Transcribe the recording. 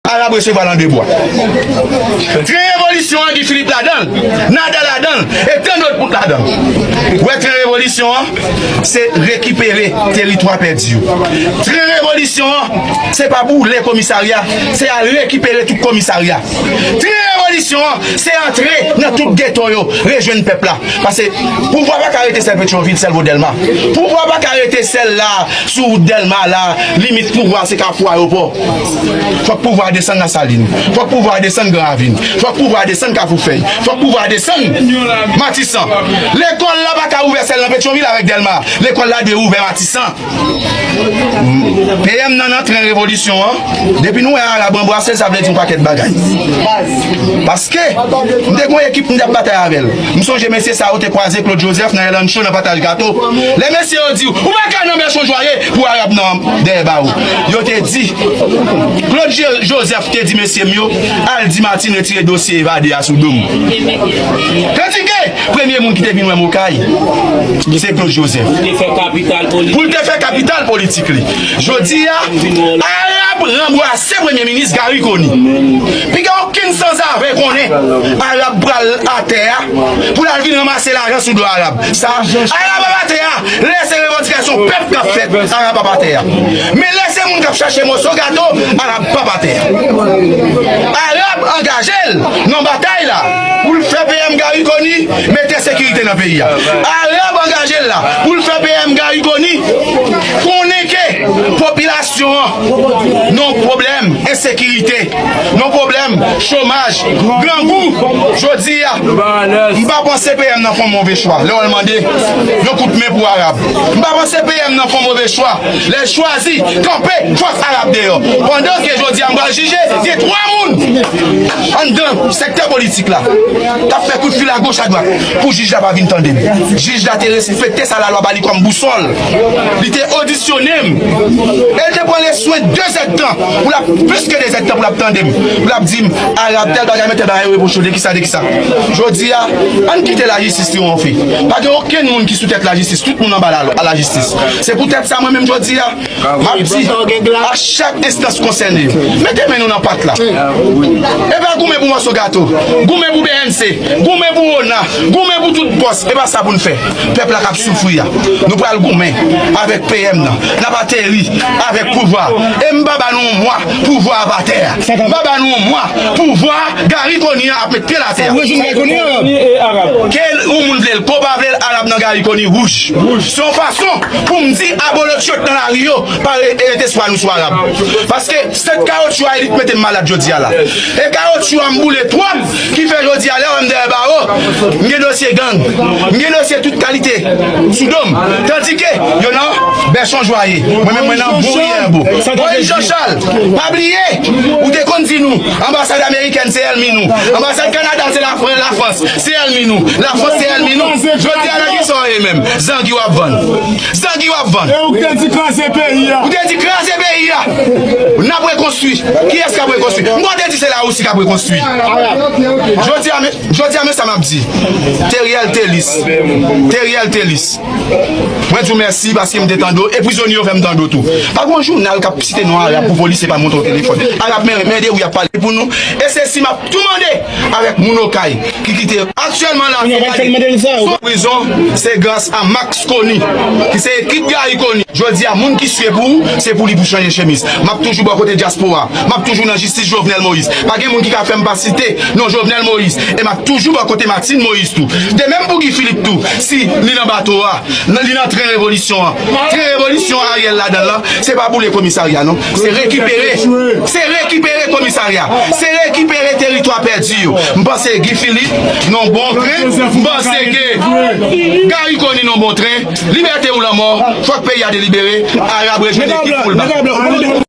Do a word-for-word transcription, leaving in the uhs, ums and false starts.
Arab resevwa l an de bwa. Tren revolisyon an, Guy Philippe ladan l, Nader ladan l, e tann dòt moun ladan l. Ou wè tren revolisyon an, se rekipere teritwa pèdi yo. Tren revolisyon an, se pa boule komisarya, se al rekipere tout komisarya. Tren revolisyon an, se antre nan tout geto yo, rejwenn pèp la. Paske pouvwa pa ka rete sèl Petyonvil, sèl bò Dèlma. Pouvwa pa ka rete sèl la, sou wout Dèlma la, limit pouvwa se Kafou Ayewopò. Fòk pouvwa desann Lasalin. Fòk pouvwa desann Gran Ravin. Fòk pouvwa desann Kafou Fèy. Fòk pouvwa desann Matisan. Lekòl la pa ka ouvè sèl nan Petyonvil avèk Dèlma. Lekòl la dwe ouvè Matisan. P M nan nan tren revolisyon an. Depi nou wè Arab anbrase l, sa vle di yon pakèt bagay. Paske m te gen yon ekip m t ap batay avè l. M sonje mesye sa yo te kwaze Claude Joseph nan Ellen Show nan pataj gato. Lè mesye yo di w, ou pa ka nan Bèchon Jwaye pou Arab nan dèyè bawo. Yo te di, Claude Jo- Joseph te di mesye m yo, al di Martine retire dosye evade a sou do m. Tandike premye moun ki te vin wè m Okay, se Claude Joseph. Pou te fè kapital politik. Pou l te fè kapital politik li. Jodi a, Arab ranbrase premye minis Garry Conille. Piga okenn sanzave konnen Arab pral atè a pou l al vin ranmase lajan sou do Arab. Sa, Arab ap atè a, lè se revandikasyon pèp k ap fèt, Arab ap atè a. Men lè se moun k ap chache moso gato, Arab p ap atè a. Arab angaje l nan batay la pou l fè P M Garry Conille mete sekirite nan peyi a. Arab angaje l la pou l fè P M Garry Conille konnen ke popilasyon an nan pwoblèm ensekirite, nan pwoblèm chomaj, grangou. Jodi a, m pa panse P M nan fè yon move chwa lè w al mande yon kout men pou Arab. M pa panse P M nan fè yon move chwa lè l chwazi kanpe fòs Arab deyò. Pandan ke jodi a m pral jije, gen twa moun anndan sektè politik la k ap fè kout fil agoch adwat pou jij la pa vin tande m. Jij la te respekte sa lalwa ba li kòm bousòl. Li te odisyone m. E l te pran le swen de zèdtan pou l ap, plis ke de zèdtan pou l ap tande m. Pou l ap di m, Arab, tèl bagay, men tèl bagay, yo repwoche w de kisa, de kisa. Jodi a, ann kite lajistis triyonfe. Pa gen okenn moun ki sou tèt lajistis. Tout moun anba lalwa, lajistis. Se poutèt sa, mwen menm jodi a, m ap di a chak enstans konsène yo, mete men nou nan pat la. E pa goumen pou mòso gato, goumen pou B N C, goumen pou ona, goumen pou tout pòs. E pa sa pou n fè. Pèp la k ap soufri a. Nou pral goumen avèk P M nan. N ap ateri avèk pouvwa. E m pa ba nou yon mwa, pouvwa ap atè a. M pa ba nou yon mwa, pouvwa Garry Conille an ap met pye l atè a. Ke yon moun vle l, ke w pa vle l, Arab nan Garry Conille wouj. Se yon fason pou m di abolotchot nan lari yo pa re- rete espwa nou sou Arab. Paske sèt kawotchou a elit mete m malad jodi a la. E kawotchou a m boule twòp ki fè jodi a lè w wè m dèyè bawo, m gen dosye gang, m gen dosye tout kalite sou do m. Tandike yo nan Bèchon Jwaye. Mwen menm mwen nan Bouriyèbo. Moyiz Jan Chal, pa bliye, ou te konn di nou, anbasad amerikèn se ènmi nou. Anbasad Kanada se Lafran- Lafrans, se ènmi nou. Lafrans se ènmi nou. Jodi a nan kisa w ye menm? Zangi w ap vann. Zangi w ap vann. E ou te di kraze peyi a. Ou te di kraze peyi a. N ap rekonstwi. Kiyès k ap rekonstwi? M kwè w te di se Larisi k ap rekonstwi. Jodi a, men, jodi a, men sa m ap di. Teriel Telis. Teriel Telis. Mwen di w mèsi paske m te tande w. E prizonye yo fè m tande w tou. Pa gen yon jounal k ap site non Arab pou polisye pa montre w telefòn. Arab men, men de ou y ap pale pou nou. E se si m ap tou mande avèk moun Okay ki kite aktyèlman la, sou prizon, se gras a Max Conille, ki se ekip Garry Conille. Jodi a, moun ki swe pou ou, se pou li pou chanje chemiz. M ap toujou bò kote dyaspora. M ap toujou nan jistis Jovenel Moïse. Pa gen moun ki ka fè m pa site non Jovenel Moïse. E m ap toujou bò kote Martine Moïse tou. De menm pou Guy Philippe tou, si li nan bato a, nan, li nan tren revolisyon an. Tren revolisyon Ariel ladan l lan, se pa boule komisarya non. Se rekipere, se rekipere komisarya. Se rekipere teritwa pèdi yo. M panse Guy Philippe nan bon tren. M panse ke Garry Conille nan bon tren. Libète ou lanmò. Fòk peyi a delibere. Arab rejwenn ekip pou l bat.